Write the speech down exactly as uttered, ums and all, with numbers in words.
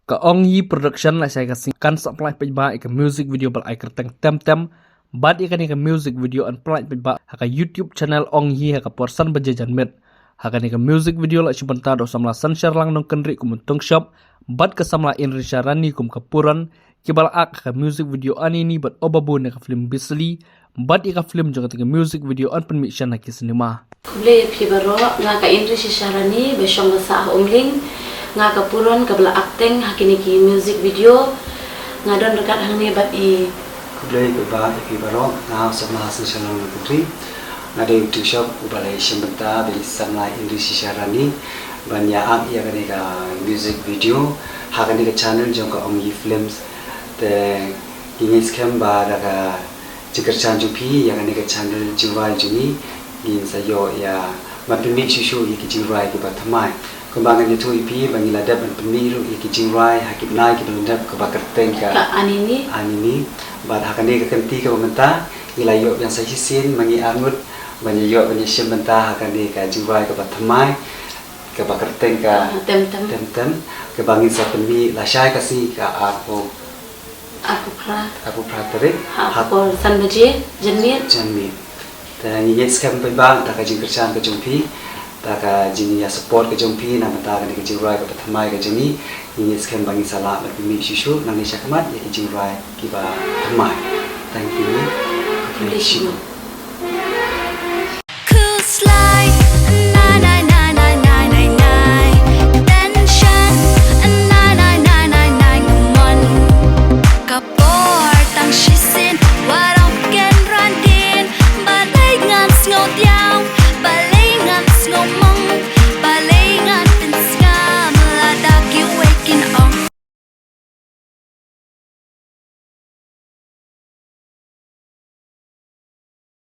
Ka Ong Yi Production la shai ka sngi kan sa pynlait paidbah ïa ka music video ba la ai kyrteng Tem Tem. Bad ïa kane ka music video yn pynlait paidbah ha ka YouTube channel Ong Yi ha ka por san baje janmiet. Ha kane ka music video la shu bynta da u samla Sansharlang Nongkynrih kum u Tongshop bad ka samla Inri Sharani kum ka Puron, kiba la ak ha ka music video Anini bad O Babu na ka film Bisli. Bad ïa ka film jong kata ka music video yn pynmih shen ha ki cinema. Khublei ïa phi baroh, nga ka Inri Sharani ba shong ba sah ha Umling. Nga ka Puron kaba la acting ha kine ki music video. Nga don ryngkat hangne bad i. Khublei paidbah ïa phi baroh, nga u samla Sansharlang Nongkynrih. Nga dei u Tongshop uba la ïashim bynta bad i samla Inri Sharani ban ïa ak ïa kane ka music video ha kane ka channel jong ka Ong Yi Films. Te ngi ngeit skhem ba da ka jingkyrshan jong phi ïa kane ka channel jingrwai jong ngi, ngin sa ïoh ïa ban pynmih shuh shuh ïa ki jingrwai kiba thymmai. Kumba ngan ïathuh ïa phi ba ngi la dep ban pynmih ruh ïa ki jingrwai ha ki bnai kiba la dep kaba kyrteng ka Ka Anini. Anini. Bad ha kane ka kynti kaba mynta ngi la ïoh biang sa shisien ma ngi arngut ban ïa ïoh ban ïashim bynta ha kane ka jingrwai kaba thymmai kaba kyrteng ka Ah, Tem Tem. Tem Tem, kaba ngin sa pynmih lashai ka sngi ka arphew Arphew phra. Arphew phra tarik. Ha, ha por san baje janmiet. Janmiet. Te ngi ngeit skhem paidbah da ka jingkyrshan ka jong phi, da ka jingïa support ka jong phi na bynta kane ka jingrwai kaba thymmai ka jong ngi. Ngi ngeit skhem ba ngin sa lah ban pynmih shuh shuh nangne shakhmat ïa ki jingrwai kiba thymmai. Thank you. Khublei shibun.